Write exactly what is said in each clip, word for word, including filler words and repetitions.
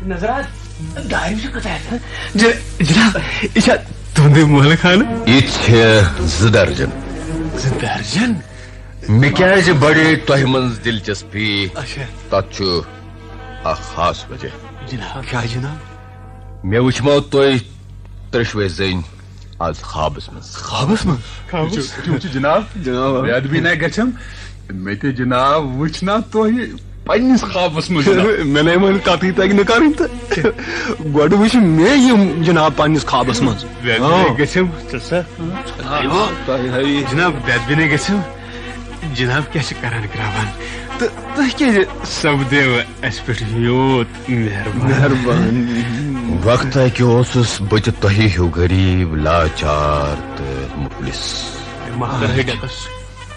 نظرات دارِ وٕچھ کۭژاہ آسہِ۔ ج-، جناب، یہِ چھا تُہُنٛدُے مٲلہٕ خانہٕ؟ یہِ چھِ زٕ درجن۔ زٕ درجن؟ مےٚ کیٛازِ بڑے تۄہہِ منٛز دلچسپی؟ اچھا۔ تتھ چھُ اکھ خاص وجہ۔ جناب، کیٛاہ جناب؟ مےٚ وٕچھمو تُہۍ ترٛیٚشوَے زٔنۍ از خوابس منٛز۔ خوابس منٛز؟ خوابس؟ وٕچھِو، وٕچھِو، وٕچھِو جناب۔ جناب۔ بے ادبی نہ گژھم۔ مےٚ تہِ جناب وٕچھ نا تۄہہِ پننِس خوابس منٛز جناب۔ مےٚ نے وۄنۍ کتھٕے تگہِ نہٕ کرٕنۍ تہٕ۔ گۄڈٕ وٕچھ مےٚ یِم جناب پننِس خوابس منٛز۔ بے ادبی نہ ہاں۔ گژھم، ژٕ سا۔ تۄہہِ ہاوِ۔ جناب، بے ادبی نہ گژھم۔ جناب کیٛاہ چھِ کران گراوان؟ تہٕ تُہۍ کیٛازِ سپدیوٕ اَسہِ پٮ۪ٹھ یوٗت مہربان؟ مہربان۔ وقتہ کہِ اوسُس بہٕ تہِ تۄہہِ ہیوٗ غریٖب، لاچار تہٕ مُفلِس۔ ماہ کر ہے ڈٮ۪کس۔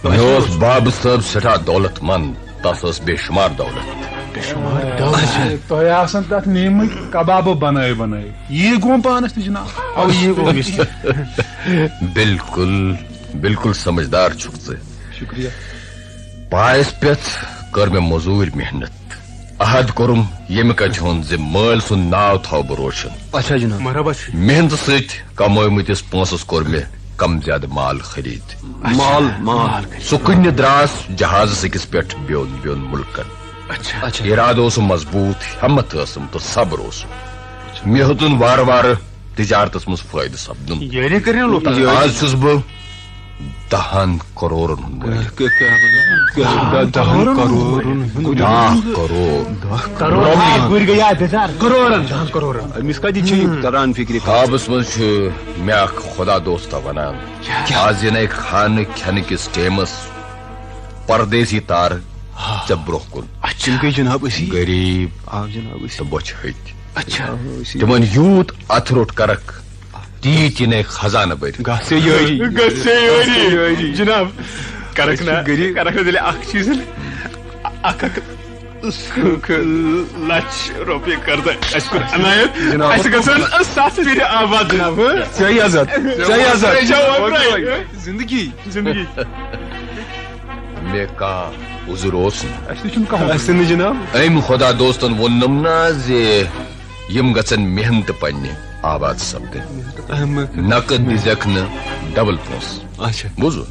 مےٚ اوس بابہٕ صٲب سٮ۪ٹھاہ دولت مند، تس ٲس بے شُمار دولت۔ بے شُمار دولت۔ تۄہہِ آسن تتھ نیٖمٕتۍ کبابہٕ بنٲے بنٲے۔ یی گوٚو پانس تہِ جناب۔ او، یی گوٚو أمِس تہِ۔ بالکل، بالکل سمجھدار چھُکھ ژٕ۔ شُکریہ۔ پایس پٮ۪تھ کٔر مےٚ موٚزوٗرۍ محنت۔ عہد کوٚرُم ییٚمہِ کتھِ ہُنٛد زِ مٲلۍ سُنٛد ناو تھاوٕ بہٕ روشن۔ اچھا جناب۔ مرحبا چھُ۔ محنتہٕ سۭتۍ کمٲومٕتِس پونٛسس کوٚر مےٚ کم زیادٕ مال خرید۔ مال، مال۔ سُہ کٕننہِ دراس جہازس أکِس پٮ۪ٹھ بیوٚن بیوٚن مُلکن۔ اچھا۔ اچھا۔ ارادٕ اوسُم مضبوٗط، ہمت ٲسٕم تہٕ صبر اوسُم۔ مےٚ ہیوٚتُن وارٕ وارٕ تجارتس منٛز فٲیدٕ سپدُن۔ یٲری کٔرِو لُکھ۔ آز چھُس بہٕ دہن کرورن ہُنٛد مٲلِک۔ دہن کرورن ہُنٛد مٲلِک۔ دَہ کرور۔ کرور۔ کرور۔ آ، گُرۍ گٔیے بِزار۔ کرورن، دَہن کرورن۔ أمِس کَتہِ چھِ یہِ تران فِکرِ؟ خوابس منٛز چھُ مےٚ اکھ خدا دوستا ونان، کیٛاہ؟ آز یِنَے خانہٕ کھٮ۪نہٕ کِس ٹیمس پردیسی تارٕ ژےٚ برونٛہہ کُن۔ اچھا۔ تِم گٔے جناب أسی۔ غریٖب آ جناب أسی۔ تہٕ بۄچھِ ۂتۍ۔ اچھا۔ آ، أسی۔ تِمن یوٗت اتھٕ روٚٹ کرکھ، تیٖتۍ یِنَے خزانہٕ بٔرِتھ۔ گژھ سے یٲری۔ گژھ سے یٲری۔ جناب، کرکھ نہ، أسۍ چھِ غریٖب۔ کرکھ نہ تیٚلہِ اکھ چیٖز، اکھ اکھ لچھ رۄپیہِ کر تہٕ اَسہِ کوٚر عنایت۔ جناب۔ اَسہِ گژھن ستھ پھِرِ آباد جناب۔ ژےٚ عزت، ژےٚ عزت۔ ژےٚ چھےٚ اوترَے۔ زندگی۔ زندگی۔ مےٚ کانٛہہ عذر اوس نہٕ۔ اَسہِ تہِ چھُنہٕ کانٛہہ عذر۔ اَسہِ تہِ نہٕ جناب۔ أمۍ خۄدا دوستن ووٚننم نہ زِ یِم گژھن محنتہٕ پننہِ آباد سپدٕنۍ۔ اہم۔ نقد دِزٮ۪کھ نہٕ ڈبل پونٛسہٕ۔ اچھا۔ بوٗزوٕ؟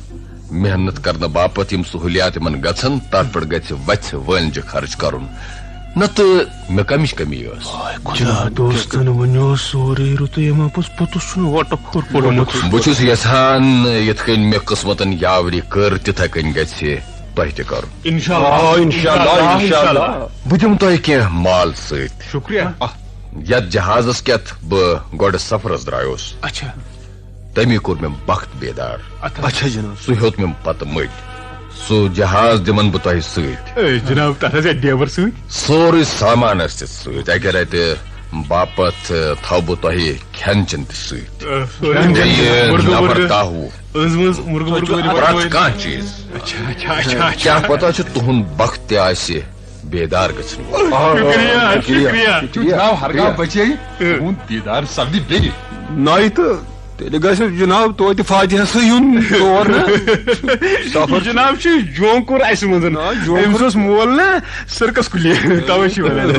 محنت کرنہٕ باپتھ یِم سہوٗلیات یِمن گژھن، تتھ پٮ۪ٹھ گژھِ وژھِ وٲنجہِ خرٕچ کرُن، نتہٕ مےٚ کمِچ کمی ٲس؟ جناب دوستن ونیو سورُے رُتُے، یِمو پوٚز پوٚتُس چھُنہٕ وۄٹہٕ کھوٚر پوٚرمُت۔ بہٕ چھُس یژھان یِتھ کٔنۍ مےٚ قٕسمتن یاوری کٔر، تِتھے کٔنۍ گژھِ تۄہہِ تہِ کرُن۔ انشاءاللہ۔ آ، انشاءاللہ، انشاءاللہ۔ بہٕ دِمہٕ تۄہہِ کینٛہہ مال سۭتۍ۔ شُکریہ۔ یتھ جہازس کیتھ بہٕ گۄڈٕ سفرس درایوس، اچھا۔ تٔمی کوٚر مےٚ بخت بیدار۔ اچھا جناب۔ سُہ ہیوٚت مےٚ پتہٕ مٔلۍ۔ سُہ جہاز دِمن بہٕ تۄہہِ سۭتۍ۔ اے جناب، تتھ ٲسۍ ڈیور سۭتۍ؟ سورُے سامان آسہِ تتھ سۭتۍ۔ اکہِ رتہِ باپتھ، آ، تھاوٕ بہٕ تۄہہِ کھٮ۪ن چٮ۪ن تہِ سۭتۍ۔ آ، سورُے کھٮ۪ن چٮ۪ن۔ بیٚیہِ مُرغہٕ نفر ورغہٕ۔ دَہ وُہ۔ أنٛز وٲنٛز مُرغہٕ ورغہٕ ورغہٕ پرٛٮ۪تھ ورغہٕ۔ کانٛہہ چیٖز۔ اچھا، اچھا، اچھا، اچھا۔ کیٛاہ پتہ چھُ تُہُنٛد بخت تہِ آسہِ بیدار گژھن وول۔ آ، شُکریہ، شُکریہ۔ شُکریہ۔ جناب، ہرگاہ شُکریہ۔ بچے، تُہُنٛد دیدار سپدِ بیٚیہِ۔ نایہِ تہٕ تیٚلہِ گژھِ جناب توتہِ فاتحس سۭتۍ یُن تور نا۔ سفر۔ یہِ جناب چھُ جونکُر اَسہِ منٛز۔ آ، جونکُر۔ أمِس اوس مول نا سٔرکس کُلی، توے چھِ ونان۔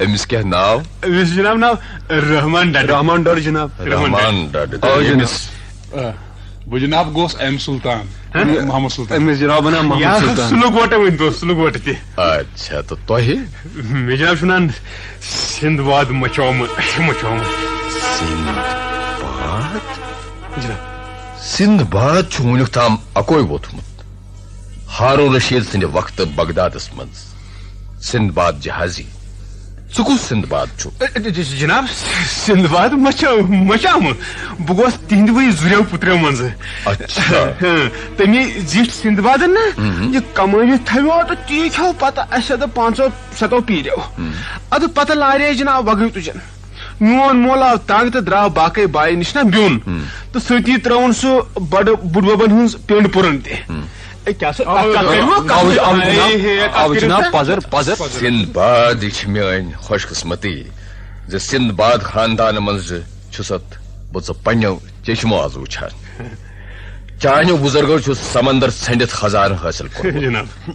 أمِس کیٛاہ ناو؟ أمِس چھُ جناب ناو رحمان ڈڈ۔ رحمان ڈڈ جناب۔ رحمان ڈڈ۔ آ، جناب۔ أمِس۔ آ۔ بہٕ جناب گوس ایم سلطان، ہہ؟ محمد سلطان۔ أمِس جناب ونان محمد یا سلطان۔ سُلوک وٹہٕ ؤنۍ تو، سُلوک وٹہٕ تہِ۔ اچھا، تہٕ تۄہہِ؟ مےٚ جناب چھُ ناو سِنٛدباد مچامہٕ، مچامہٕ۔ سِنٛدباد؟ جناب۔ سِنٛدباد چھُ وُنیُک تام اَکوے ووتمُت۔ ہارون رشید سٕنٛدِ وقتہٕ بغدادس منٛز۔ سِنٛدباد جہازی۔ ژٕ کُس سِنٛدباد چھُکھ؟ اے، اے، اے، جناب، سِنٛدباد مچا-، مچامہٕ۔ بہٕ گوس تِہنٛدِ وٕے زُرٮ۪و پُترٮ۪و منٛزٕ۔ اچھا۔ ہاں، تٔمی زِٹھۍ سِنٛدبادن نا، مہم۔ یہِ کمٲوِتھ تھٲوِو تہٕ تی کھیوٚو پتہٕ اَسہِ اَدٕ پانٛژو ستو پیٖرٮ۪و۔ مہم۔ اَدٕ پتہٕ لارے جناب وگٕنۍ تُجن۔ میون مول آو تنگ تہٕ درٛاو باقٕے بایہِ نِش نا بیوٚن۔ ہم۔ تہٕ سۭتی ترٲوُن سُہ بڑٕ بُڈببن ہٕنٛز پینڈ پُرن تہِ۔ ہم۔ اے، کیٛاہ سا، آ، کتھ آ، کٔرِو، آ، کتھ آ، کٔرِو؟ آ، اے، ہے، کتھ آ، کٔرِو جناب، سا؟ پزر، پزر۔ سِنٛدباد، یہِ چھِ میٲنۍ خۄش قٕسمتی زِ سِنٛدباد خاندانہٕ منٛز چھُسَتھ بہٕ ژٕ پننیو چشمو آز وٕچھان۔ چانیو بُزرگو چھُ سمندر ژھنڈِتھ خزانہٕ حٲصِل کوٚرمُت۔ جناب۔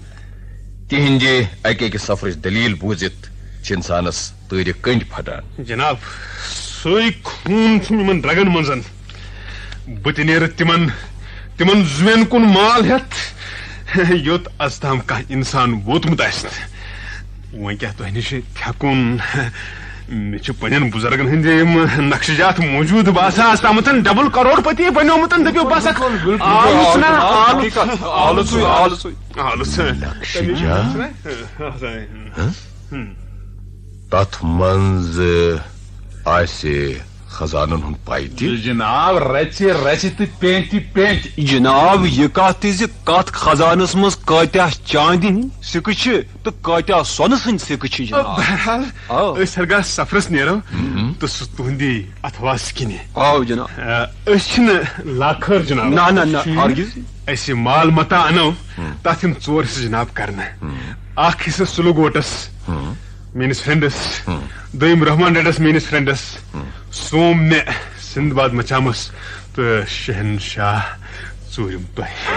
تِہنٛدِ اکہِ اکہِ سفرٕچ دٔلیٖل بوٗزِتھ چھِ انسانس تۭرِ کٔنٛڈۍ پھٹان۔ جناب، سُے خوٗن چھُم یِمن رگن منٛزن۔ بہٕ تہِ نیرٕ تِمن، تِمن زُوٮ۪ن کُن مال ہٮ۪تھ، یوٚت از تام کانٛہہ انسان ووتمُت آسہِ نہٕ۔ وۄنۍ کیٛاہ تۄہہِ نِش تھٮ۪کُن؟ مےٚ چھِ پننٮ۪ن بُزرگن ہٕنٛدۍ یِم نقشہٕ جات موٗجوٗد۔ بہٕ آسہٕ ہا از تامَتھ ڈبل کروڑ پتی بنیومُت، دٔپِو بس اکھ آلُژ نا، آلُژ، آلُژٕے، آلُژٕے۔ آلُژ۔ نقشہٕ جات؟ ہاں؟ تتھ منٛز آسہِ خزانن ہُنٛد پاے تہِ؟ جناب، رژِ رژِ تہٕ پینتہِ پینتہِ۔ جناب، یہِ کتھ تہِ زِ کتھ خزانس منٛز کٲتیاہ چاندِ ہٕنٛدۍ سِکہٕ چھِ تہٕ کٲتیاہ سۄنہٕ سٕنٛدۍ سِکہٕ چھِ، جناب۔ بہرحال، آ۔ أسۍ ہرگاہ سفرس نیرو، تہٕ سُہ تُہنٛدی اتھواس کِنہِ۔ آ، جناب۔ آ، أسۍ چھِنہٕ لاکھٲر، جناب۔ نہ، نہ، نہ، ہرگز۔ أسۍ یہِ مال متاع انو، تتھ یِم ژور حصہٕ، جناب، کرنہٕ۔ اکھ حصہٕ سُلہٕ گوٹس، میٲنِس فرینڈس۔ دوٚیِم رحمان ڈیڈس، میٲنِس فرینڈس۔ سوم مےٚ، سندباد مچامس۔ تہٕ شہنشاہ ژوٗرِم تۄہہِ۔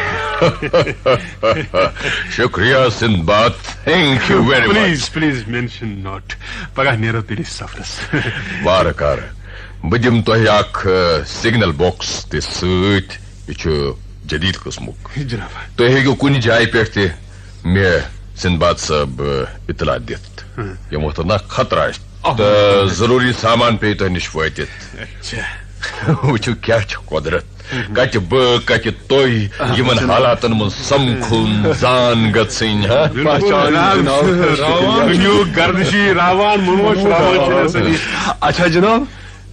شُکریہ Sinbad, thank you very much. Please, please mention not. پگاہ نیرو تیٚلہِ أسۍ سفرس۔ وارٕ کارٕ۔ بہٕ دِمہٕ تۄہہِ اکھ، آ، سگنل باکس تہِ سۭتۍ۔ یہِ چھُ جدید قٕسمُک۔ جناب۔ تُہۍ ہیٚکِو کُنہِ جایہِ پٮ۪ٹھ تہِ مےٚ سندباد صٲب، آ، اطلاع دِتھ۔ ییٚمہِ وقتہٕ نہ خطرٕ آسہِ تہٕ ضروٗری سامان پیٚیہِ تۄہہِ نِش وٲتِتھ۔ اچھا۔ وٕچھِو کیٛاہ چھِ قۄدرت۔ کتہِ بہٕ، کتہِ تُہۍ، یِمن حالاتن منٛز سمکھُن، زان گژھٕنۍ، ہا؟ بِلکُل، پہچان جناب، جناب۔ دُنیہُک گردشی راوان، منوج راوان چھُ مےٚ سۭتۍ۔ اچھا جناب،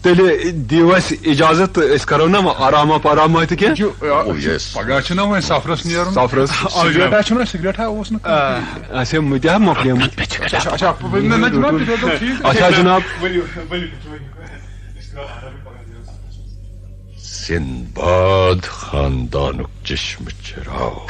تیٚلہِ دِیِو اَسہِ اِجازت تہٕ أسۍ کرو نا وۄنۍ آرام پارام تہِ کینٛہہ۔ جو، آ، Oh, yes. پگاہ چھُنہ وۄنۍ سفرس نیرُن۔ سفرس۔ سگریٹا چھُنہ، سگریٹا اوس نہٕ کانٛہہ۔ آ، اچھا، مےٚ تہِ ہا مۄکلیومُت۔ اچھا، اچھا، نہ، نہ، جناب، تُہۍ تھٲیزیو ٹھیٖک۔ اچھا جناب۔ ؤلِو، ؤلِو، ؤلِو، أسۍ کرو آرام پگاہ نیرو سفرس۔ سندباد خاندانُک چشمہٕ چراغ۔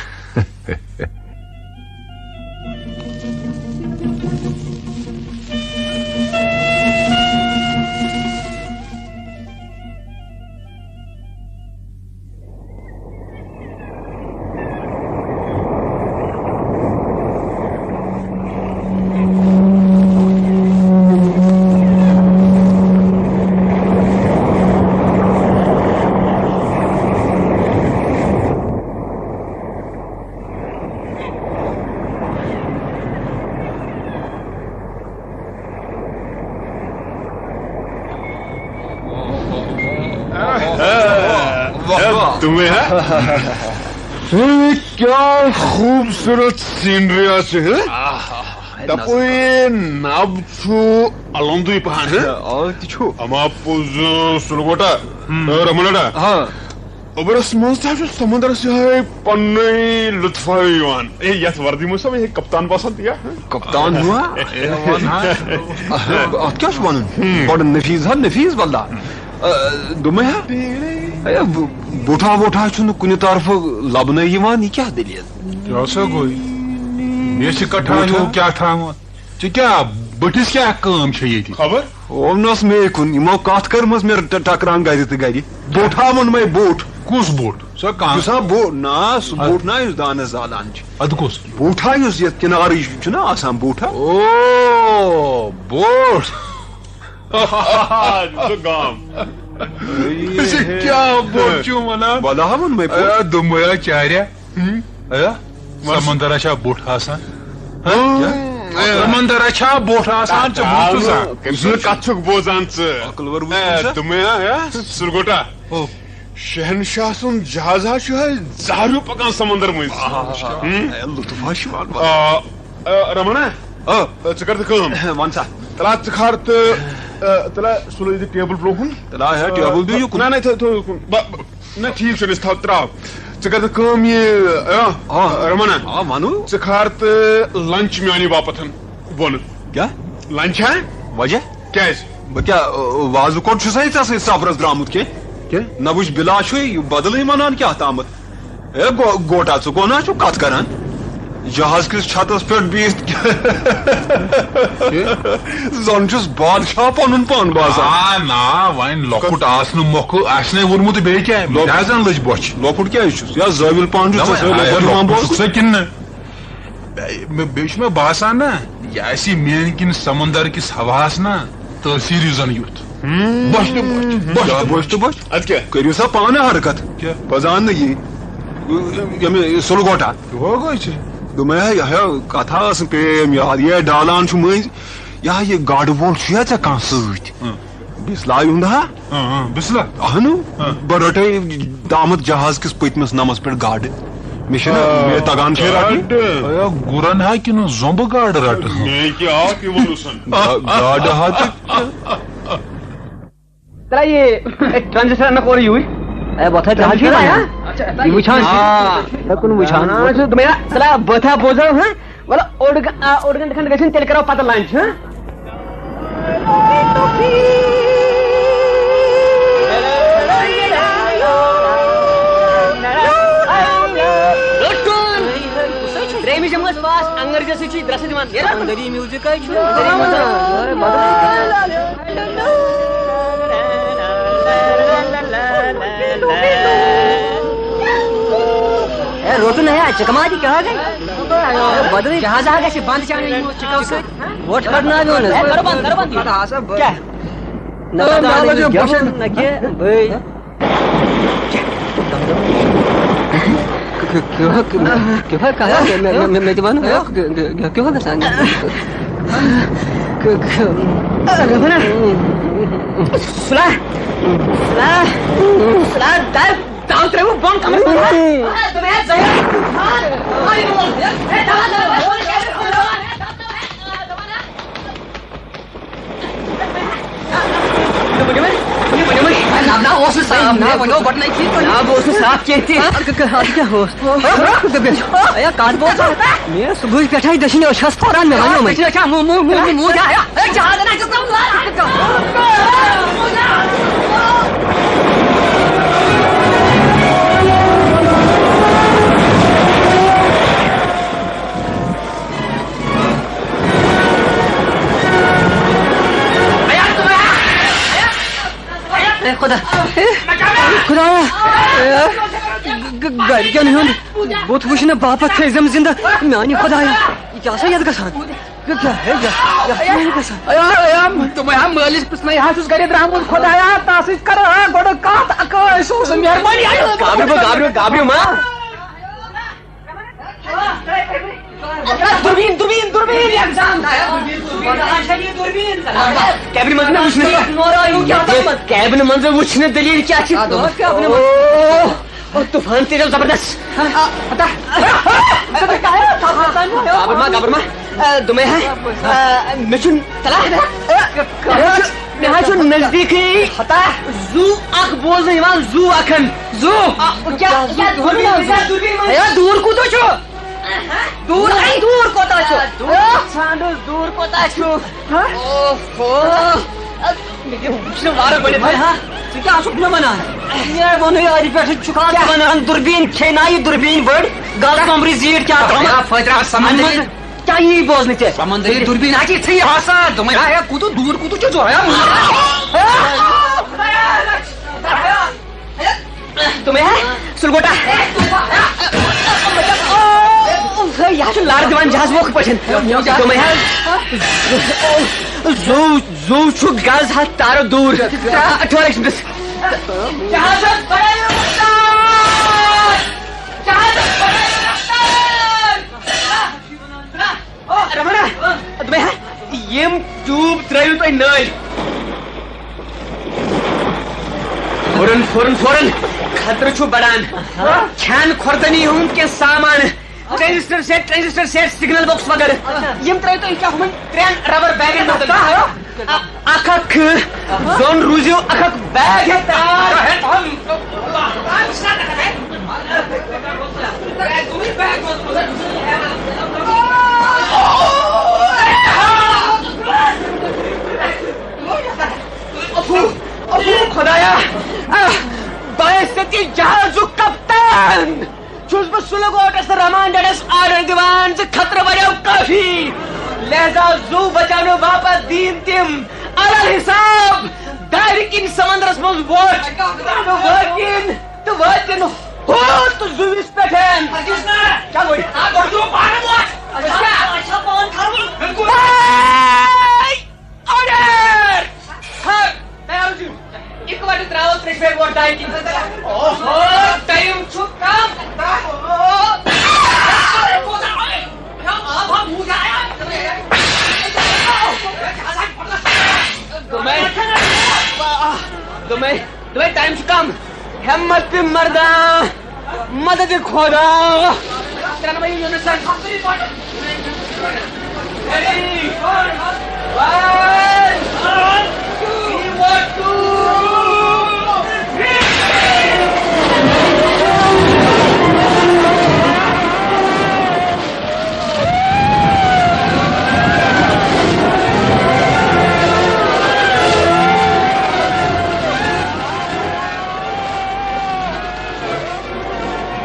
تمے ہا؟ ہے، کیا خوبصورت سینری آسہِ، ہے؟ تپٲرۍ نب چھُ الوندُے پہن، ہے؟ آ، تہِ چھُ۔ اما پوٚز، سُلگوٹا، رمنڈا۔ ہاں۔ اوبرس منٛز تہِ حظ چھُ سمندرس یِہوٚے پننُے لطفا یِوان۔ اے، یتھ وردی منٛز چھُ یِہوٚے کپتان باسان تہِ، یا؟ کپتان ہوا؟ اے، ون حظ۔ اتھ کیٛاہ چھُ ونُن؟ بڑٕ نفیٖس حظ، نفیٖس واللہ۔ آ، دوٚپمَے ہا۔ اے، ب-، بوٚٹھا ووٚٹھا چھُنہٕ کُنہِ طرفہٕ لبنَے یِوان، یہِ کیٛاہ دٔلیٖل؟ کیٛاہ سا گوٚو؟ مےٚ چھِ کٹھا بوٚٹھا؟ ہیوٗ کیٛاہ تھاوان؟ ژےٚ کیٛاہ بٔٹھِس کیٛاہ کٲم چھےٚ ییٚتہِ؟ خبر؟ اوٚنُس مے کُن، یِمو کتھ کٔرمٕژ مےٚ ٹ-، ٹکران گرِ تہٕ گرِ۔ بوٚٹھ ہا ووٚن مے بوٚٹھ۔ کُس بوٚٹھ؟ سۄ کانٛہہ۔ یُس ہا بوٚٹھ، نا، سُہ اَدٕ بوٚٹھ نا یُس دانس زالان چھِ۔ اَدٕ کُس؟ بوٚٹھ ہا یُس یتھ کِنارٕے چھُنہ آسان بوٚٹھ ہا۔ او، بوٚٹھ۔ زٕ گام۔ ژےٚ کیٛاہ بوٚٹھ چھُ ونان؟ وَلہٕ ہا ووٚن مے بوٚٹھ۔ اے، دوٚپمَے ہا چاریا۔ اے، سمندر چھا بوٚٹھ آسان؟ ہاں؟ سمندر چھا بوٚٹھ آسان؟ ژٕ بوٗزتھٕ سا؟ کٔمۍ سٕنٛز کتھ چھُکھ بوزان ژٕ؟ عقلور وُچھ اے، سا۔ دوٚپمَے ہا، اے، سُلگوٹا۔ او۔ شہنشاہ سُنٛد جہاز ہا چھُ ہے زہریو پکان سمندر مٔنٛزۍ۔ آہا، ہم؟ اے، لطف ہا چھُ یِوان۔ آ، آ، رمنا، آ۔ آ، ژٕ کر تہٕ کٲم۔ وَن سا۔ تلا ژٕ کھار تہٕ، آ، تلا سُلٲے دِ ٹیبل برٛونٛہہ کُن۔ تلا ہے ٹیبل دِ یُکُن۔ نہ، نہ، تھٲو، تھٲو یُکُن۔ بہ-، بہ-، نہ، ٹھیٖک چھُ، أسۍ تھاو، ترٛاو۔ ژٕ کر تہٕ کٲم یہِ، آ، آ۔ رمنا۔ آ، وَنو۔ ژٕ کھار تہٕ لنچ میٛانہِ باپتھ بۄنہٕ۔ کیٛاہ؟ لنچ ہا؟ وجہ؟ کیٛازِ؟ بہٕ کیٛاہ، ٲ، وازٕ کوٚٹ چھُسا ژےٚ سۭتۍ سفرس درٛامُت کینٛہہ؟ کیٛاہ؟ نہ وٕچھ بِلا چھُے یہِ بدلٕے ونان کیٛاہ تامَتھ۔ اے گو-، گوٹا، ژٕ گوٚو نا چھُکھ کتھ کران؟ جہاز کِس چھتس پٮ۪ٹھ بِہِتھ زن چھُس بادشاہ پنُن پان باسان۔ آ، نا، وۄنۍ لۄکُٹ آسنہٕ مۄکھٕ آسہِ نے ووٚنمُت بیٚیہِ کیٛاہ؟ مےٚ لۄکُٹ۔ کیٛازِ زن لٔج بۄچھِ؟ لۄکُٹ کیٛازِ چھُس؟ یا زٲوِل پہن چھُس نہ، ژےٚ وۄنۍ، سۭتۍ آ، لۄکُٹ یِوان لۄکُٹ بوزنہٕ؟ چھُکھ ژٕ کِنہٕ نہٕ؟ بیٚیہِ، مےٚ، بیٚیہِ چھُ مےٚ باسان نا، یہِ آسہِ میٛانہِ کِنۍ سمندر کِس ہواہَس نا تٲثیٖری زن یُتھ۔ بۄچھِ تہٕ بۄچھِ، بۄچھِ تہٕ بۄچھِ۔ بۄچھِ تہٕ بۄچھِ۔ اَدٕ کیٛاہ؟ کٔرِو سا پانہٕ حرکت۔ کیٛاہ؟ بہٕ زانہٕ نہٕ یہِ۔ ییٚمہِ سُلہٕ گۄٹا۔ ہو گوٚو چھِ۔ دوٚپمَے ہا، یہِ ہا کتھا ٲس نہٕ پیٚیہِ أمۍ یاد۔ یہِ ڈالان چھُ مٔنٛزۍ۔ یہِ ہا یہِ گاڈٕ وول چھُ یا ژےٚ کانٛہہ سۭتۍ؟ اۭں۔ بسلا ہُنٛد ہا؟ اۭں، اۭں، بسلا۔ اہنو۔ اۭں۔ بہٕ رٹے دامت جہاز کِس پٔتمِس نمس پٮ۪ٹھ گاڈٕ۔ مےٚ چھِنہٕ، آ، مےٚ تگان چھے رٹنہِ۔ گاڈٕ۔ اے، گُرن ہا کِنہٕ زومبہٕ گاڈٕ رٹہٕ؟ مےٚ کیٛاہ اکھ evolution۔ گا-، گاڈٕ ہا تہٕ۔ ترٛا یہِ ٹرانزسٹر انکھ اورٕ یوٗرۍ۔ اے، وۄتھ ہا، ژٕ ہا چھُکھ وَنان۔ یہِ وٕچھان چھُ۔ آ۔ ژےٚ کُن وٕچھان۔ آ، ژٕ دوٚپمَے ہا، ژٕ لا بہٕ تھا بوزو، ہاں؟ وَلہٕ اوٚڑ گا-، آ، اوٚڑ گنٹہٕ کھنٛڈ گٔژھِنۍ، تیٚلہِ کَرو پَتہٕ لنچ، ہاں؟ ترٛیٚیِمہِ جمٲژ پاس، انگریزی سۭتۍ چھُ یہِ درسہٕ دِوان۔ نیرا؟ سمندری میوزک ہے چھُ۔ اے، روتُن ہے، چکما دی کیا گئی؟ بدل جہاز آ گئے بند چاہنے یِمو چکو سۭتۍ۔ ووٹ کڑنا بھی ہونا۔ اے، کرو بند، کرو بند۔ کیا؟ نہ، نہ، نہ، نہ، نہ، نہ، بھائی۔ کیٛاہ، کیٛاہ، کیٛاہ، کیٛاہ، کیٛاہ، کیٛاہ، مےٚ، مےٚ، مےٚ، مےٚ تہِ وَنہٕ، کیٛاہ، کیٛاہ، کیٛاہ، کیٛاہ گژھان؟ کیٛاہ، کیٛاہ، سُلا، سُلا، سُلا، دَر، دَو ترٛٲوِو بۄن کَمرَس منٛز۔ نہ، نہ، اوس نہٕ صاف، نہ، ؤنِو گۄڈٕنیتھٕے تُہۍ۔ نہ، بہٕ اوسُس نہٕ صاف کینٛہہ تہِ۔ آ، ک-، ک-، اَتھ کیٛاہ اوس؟ آ، کَتھ بوز؟ مےٚ صُبحٕے پٮ۪ٹھَے دٔچھِنۍ أچھ ٲس پھوران، مےٚ وَنیومَے۔ آ، دٔچھِنۍ أچھ، آ، مو-، مو-، مو-، مو-، موٗد، آ، آ۔ اے خدا، خدایا، گ-، گ-، گرِکٮ۪ن ہُنٛد بُتھ وٕچھنہٕ باپتھ تھٲیزٮ۪م زِندٕ، میانہِ خدایا۔ یہِ کیٛاہ سا یتھ گژھان؟ یہِ کیٛاہ ہے، یہِ، یہِ کیٛاہ ہے گژھان؟ ایا، ایا، تِمے ہا مٲلِس پرٛژھنَے ہا چھُس گرِ درٛامُت، خدایا، تاسٕے کر ہا گۄڈٕ کتھ اکٲے، سُہ اوس مہربٲنی۔ گابرِو، گابرِو، گابرِو ما۔ دوربین، دوربین، دوربین، یہِ اکھ جان۔ کیبنہٕ منٛز مےٚ وٕچھنہٕ۔ کیبنہٕ منٛز وٕچھنہٕ دٔلیٖل کیٛاہ چھِ؟ آ، دوٚپمَس۔ اوہ، اوہ، طوفان تیز زبردست۔ گابر ما، گابر ما۔ آ، دوٚپمَے ہا، آ، مےٚ چھُنہٕ تَلان۔ مےٚ حظ چھُ نزدیٖکٕے زُو اکھ بوزنہٕ یِوان، زُو اکھن۔ زُو؟ آ، کیٛاہ، کیٛاہ دوٗربیٖن منٛز؟ ہے، دوٗر کوٗتاہ چھُ؟ دوٗر، ہے، دوٗر کوٗتاہ چھُ؟ دوٗر ژھانٛڈُس، دوٗر کوٗتاہ چھُ؟ ہا؟ اوہو۔ مےٚ کیٛاہ وُچھ نہٕ وارٕ گۄڈٕنٮ۪تھ۔ ہے، ہا، ژٕ کیٛاہ چھُکھ مےٚ وَنان؟ مےٚ ووٚنُے أتھۍ پٮ۪ٹھ، ژٕ چھُکھ اَتھ وَنان دوٗربیٖن کھیٚناوِ، دوٗربیٖن بٔڑ، گاسہٕ توٚمبرِ زیٖٹھ کیٛاہ تام۔ ہے، فٲطرہ، سمندری۔ کیٛاہ یی بوزنہٕ ژےٚ؟ سمندری دوٗربیٖن ہا چھِ یِژھٕے آسان۔ دوٚپمَے ہا، ہے، کوٗتاہ دوٗر کوٗتاہ چھُ؟ زویا۔ دوٚپمَے ہا، سُلگوٹا۔ ہے، یہِ ہا چھُ لَر دِوان جہاز ووکھٕ پٲٹھۍ۔ دوٚپمَے ہا، زُو، زُو چھُ گز ہَتھ تارو دوٗر۔ ٹھوہر أکِس منٛز۔ جہازس بڑٲیِو رفتار۔ جہازس بڑٲیِو رفتار۔ رمنا، دوٚپمَے ہا، یِم ٹیوب ترٲیِو تُہۍ نٲلۍ۔ فوراً، فوراً، فوراً۔ خطرٕ چھُ بڑان۔ کھٮ۪ن کھۄردٲنی ہُنٛد کینٛہہ سامان۔ Transistor set, transistor set, signal box وغیرہ۔ یِم ترٲیِو تُہۍ کیٛاہ ہُمن ترٛٮ۪ن ربر بیگن منٛز۔ اکھ اکھ زوٚن روٗزِو، اکھ اکھ بیگ ہیٚتھ تیار۔ خدایا، بہٕ آسہٕ یہِ جہازُک کپتان۔ چھُس بہٕ سُلہٕ گوٹس تہٕ رمان ڈیڈس آرڈر دِوان زِ خطرٕ بڑیو کٲفی، لہذا زُو بچاونہٕ باپتھ دِیِن تِم علل حساب دارِ کِنۍ سمندرس منٛز وۄٹھ تہٕ وٲتِن، تہٕ وٲتِن ہُتھ زُوِس پٮ۪ٹھ۔ کیٛاہ گوٚو؟ اچھا، اچھا، پان تھاوُن۔ بالکل۔ آرڈر! ہر تیار چھُ۔ اِکوَٹہٕ ترٛاوو ترٛیٚشوَے ووٹ دانہِ کِنۍ۔ اوہو، ٹایم چھُ کم۔ دوٚپمَے، دوٚپمَے، دوٚپمَے، ٹایم چھُ کم۔ ہمت پہ مردان، مدد خدا۔ ترٛٮ۪نوَے یوٗنٹن۔